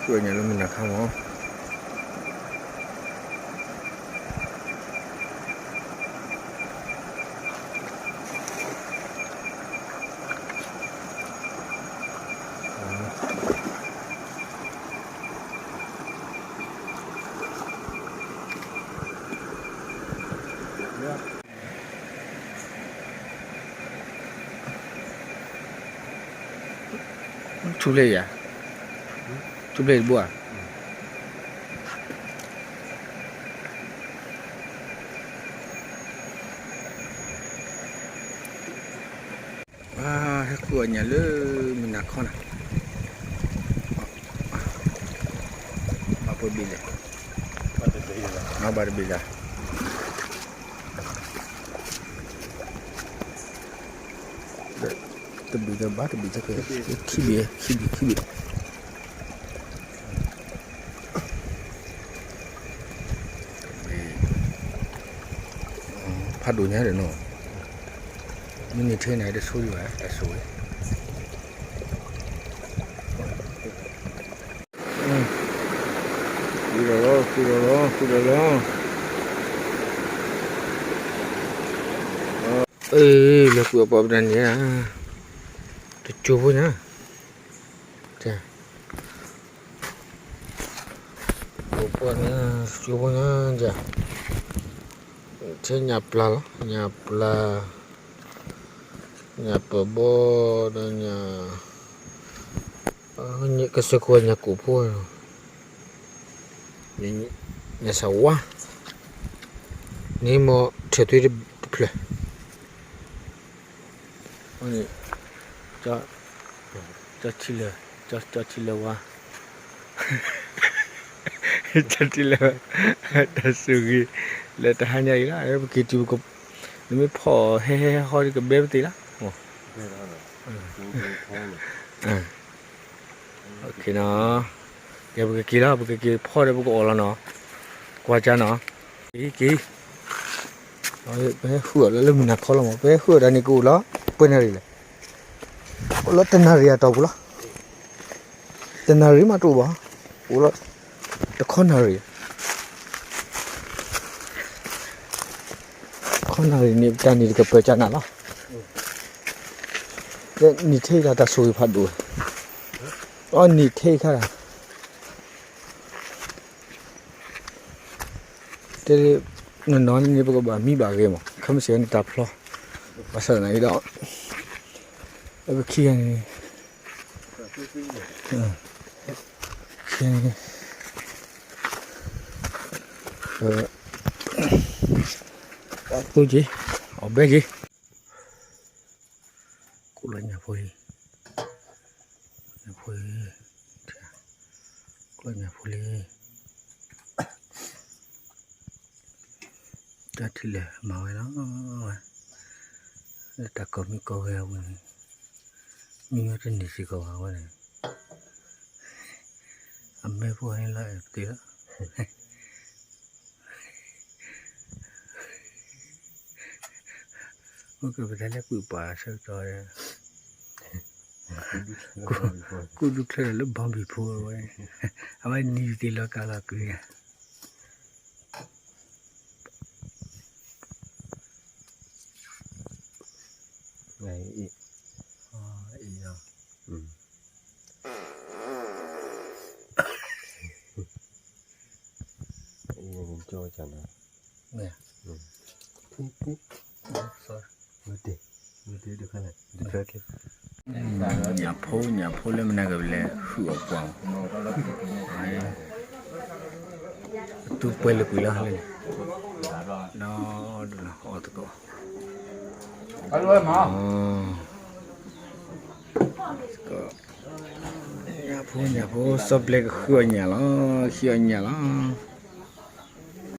ဃုအီၣ်ညၣ်လၢမုၢ်နၤခါမး. ထူၣ်ဖျဲးယၤ, ထူၣ်ဖျဲးတဘိဧါ. ဟဲဃုအီၣ်ညၣ်လၢမုၢ်နၤခီနၤ, ဘၣ်ပှဲၤဘ့ၣ်လဲၣ်, ဘၣ်တဘ့ၣ်လၢ တဘ့ၣ်ဒီးဘၣ်တဘ့ၣ်တက့ၢ်, ခံဘ့ၣ် ခံဘ့ၣ် ခံဘ့ၣ်. ဖးဒိၣ်ညါဒီးနီၤ, မ့ၢ်န့ၢ်ထဲန့ၣ် တဆိဒံးဘၣ် တၢ်ဆိဝဲ. ဃုဒီးလီၤ ဃုဒီးလီၤ ဃုဒီးလီၤ. အ့ လၢကွံာ်အပှၤပဒၣ်န့ၣ်ဧါ, တကၠိဖိညါ, ပှၤန့ၣ် တကၠိဖိညါ, ထဲညၣ်ပျၢ်လီၤ ညၣ်ပျၢ်, ညၣ်ပၢၢ်ဘီဒီးညၣ်, ကစၢၢ်ခိၣ်ညၣ်ကိၣ်ဖိ, ညၣ်ဆၣ်ဝါ, န့ၣ်မ့ၢ်ထၢၣ်သွံတဖျၢၣ်, ကၠီထံလၢၤ, ကၠီထံလၢၤဝါ, ကၠီထံလၢၤဝါ, တၢ်ဆိၣ်ဂ့ၤ လၢတဟါညါအံၤလီၤ ပက့ၤတုၤ, နမ့ၢ်ဖီၣ်ဟဲဟဲဟဲဟီဒီးကဘဲပသ့လီၤ. ကဲ ပကက့ၤလီၤ ပကက့ၤဖီၣ်ဒီးပကအီၣ်လီၤနီၤ, ကွၢ်ကၢနီၤ, က့ၤ က့ၤ ပဟဲဃုအီၣ်လၢ လၢမုၢ်နၤခီလီၤမး ပဟဲဃုအီၣ်တၢ်န့ၣ်ကအိၣ်လီၤ, ပှဲၤနၣ်ရံၣ်လဲၣ်, အိၣ်လီၤတနၣ်ရံၣ်အတီၢ်ပူၤလီၤ, တနၣ်ရံၣ်မးတအိၣ်ဘၣ်, အိၣ်လီၤ, တခီနၣ်ရံၣ်, တခီနၣ်ရံၣ်န့ၣ် ပတၢ်န့ၣ်တကပၢၤကၢနၤလီၤ, နံၣ်ထဲအံၤလီၤတၢ်ဆိၣ်ဂ့ၤဖးဒိၣ်, အီ နံၣ်ထဲအံၤခါလီၤ တဲ, နနီၤန့ၣ် ပကဘၣ်မံဘၣ်ဂ့ၤမး ခမ့ၢ်စံးန့ၣ်တၢ်ဖျီ, ဘၣ်ဆၣ်သနာ်က့ဒီး, ပခံဂၤန့ၣ်, ခံဂၤန့ၣ်, အသိက့ၤ, အီၣ်ဘဲက့ၤ ကိးလီၤညၣ်ဖိလံ, ညၣ်ဖိ, ကိးလီၤညၣ်ဖိလံ, တၢ်ထံၣ်လဲၣ်မၤဝဲလီၤ, လၢတၢ်ကိးမံကိးဂဲၤအပူၤန့ၣ်, မံမ့ၢ်တန့ၢ်စ့ၢ်ကီးဘၣ်ဝဲန့ၣ်, အမဲာ်ဖိန့ၣ်လီၤအဲၣ်ပသ့လီၤ မ့ၢ်ကပတဲလၢကွံာ်ပှၤဆၢကတီၢ်, ကူၣ်ဒူချၢဒီးလၢဘီဘံၣ်ဖိဝဲ, အဝဲနံၤသ့ၣ်လီၤကးလီၤကွံာ်ဧါ. အံၤ, အံၤလီၤ, အံၤကၠီကၢ်နၤ, မ့ၢ်, မ့ၢ်တ့ၢ်, မ့ၢ်တ့ၢ်တခါန့ၣ်, ညၣ်ဖိ ညၣ်ဖိလၢမနုၤကလဲၤဃုအီၣ်ပှၤ, အတူၢ်ပှဲၤလၢကွံာ်လီၤလၢန့ၣ်, ဒီးဒုးလီၤအီၣ်သကိး, ညၣ်ဖိ ညၣ်ဖိ စီၤပျဲကဃုအီၣ်ညၣ်လီၤ, ဃုအီၣ်ညၣ်လီၤ.